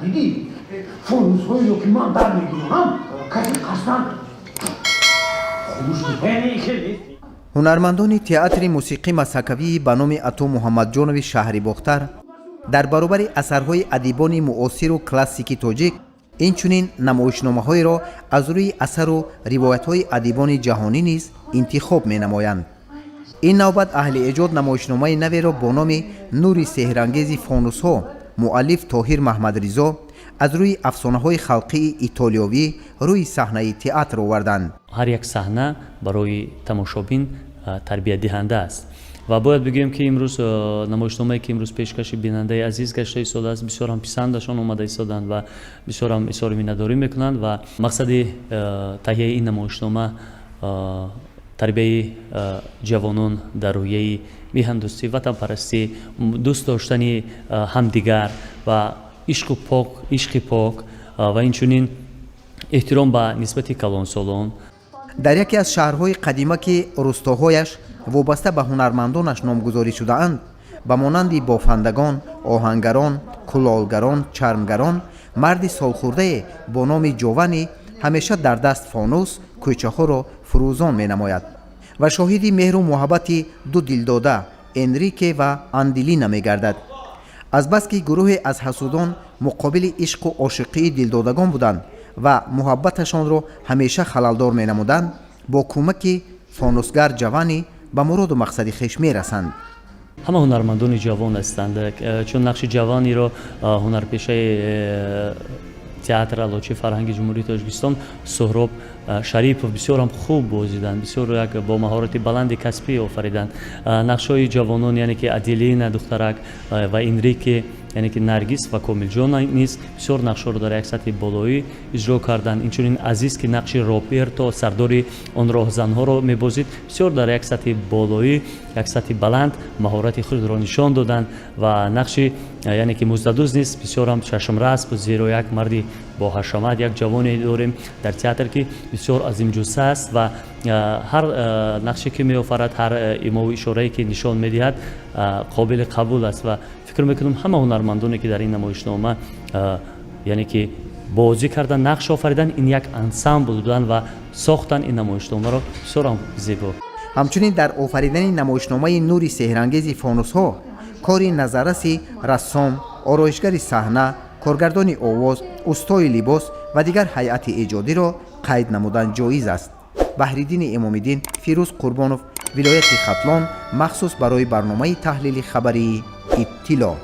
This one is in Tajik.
Дидӣ, фонусҳоеро, ки ман дар мегирам, касе қасдан хомӯш. Ҳунармандони театри мусиқӣ масҳакавии ба номи Ато Муҳаммадҷонови шаҳри Бохтар дар баробари асарҳои адибони муосиру классики тоҷик инчунин намоишномаҳоеро аз рӯи асару ривоятҳои адибони ҷаҳонӣ низ интихоб менамоянд. Ин навбат аҳли эҷод намоишномаи наверо бо номи «Нури сеҳрангези фонусҳо», муаллиф Тоҳир Маҳмадризо, аз рӯи афсонаҳои халқии итолиёвӣ рӯи саҳнаи театр оварданд. Ҳар як саҳна барои тамошобин тарбиятдиҳанда аст ва бояд бигӯем, ки имрӯз намоишномае, ки имрӯз пешкаши бинандаи азиз гашта истодааст, бисёр ҳам писандашон омада истоданд ва бисёр ҳам изҳори миннатдорӣ мекунанд. Ва мақсади таҳияи ин намоишнома тарбияи ҷавонон дар рӯҳияи миҳандӯстӣ, ватанпарастӣ, дӯст доштани ҳамдигар ва ишқу пок, ишқи пок ва инчунин эҳтиром ба нисбати калонсолон. Дар яке аз шаҳрҳои қадима, ки рустоҳояш вобаста ба ҳунармандонаш номгузорӣ шудаанд, ба монанди бофандагон, оҳангарон, кулолгарон, чармгарон, марди солхӯрдае бо номи Ҷовани ҳамеша дар даст фонус кӯчаҳоро фурӯзон менамояд ва шоҳиди меҳру муҳаббати ду дилдода, Энрике ва Анделина, мегардад. Азбаски гурӯҳе аз ҳасудон муқобили ишқу ошиқии дилдодагон буданд ва муҳаббаташонро ҳамеша халалдор менамуданд, бо кӯмаки фонусгар Ҷаванӣ ба муроду мақсади хеш мерасанд. Ҳама ҳунармандони ҷавон ҳастанд, чун нақши Ҷаваниро ҳунарпешаи театр, Аълочии фарҳанги Ҷумҳурии Тоҷикистон Суҳроб Шарипов бисёр ҳам хуб бозиданд, бисёр як бо маҳорати баланди касбӣ офариданд нақшҳои ҷавонон, яъне ки Аделина духтарак ва Энрике, яъне ки Наргиз ва Комилҷон низ бисёр нақшҳоро дар як сатҳи болоӣ иҷро карданд. Инчунин Азиз, ки нақши Роберто, сардори он роҳзанҳоро мебозид, бисёр дар як сатҳи болоӣ, як сатҳи баланд маҳорати худро нишон доданд. Ва нақши, яъне ки муздадуз низ бисёр ҳам чашмрас буд, зеро як марди боҳашамат, як ҷавоне дорем дар театр, ки бисёр азимҷусса аст ва ҳар нақше ки меофарад, ҳар имову ишорае ки нишон медиҳад, қобили қабул аст. Ва фикр мекунам, ҳама ҳунармандоне, ки дар ин намоишнома, яъне ки бозӣ кардан, нақш офаридан, ин як ансамбл буданд ва сохтан ин намоишномаро бисёр ҳам зебо. Ҳамчунин дар офаридани намоишномаи «Нури сеҳрангези фонусҳо» кори назарраси рассом, ороишгари саҳна, коргардони овоз, устои либос ва дигар ҳайати эҷодиро қайд намудан ҷоиз аст. Баҳриддини Эмомиддин, Фирӯз Қурбонов, вилояти Хатлон, махсус барои барномаи таҳлили хабарии «Иттилоъ».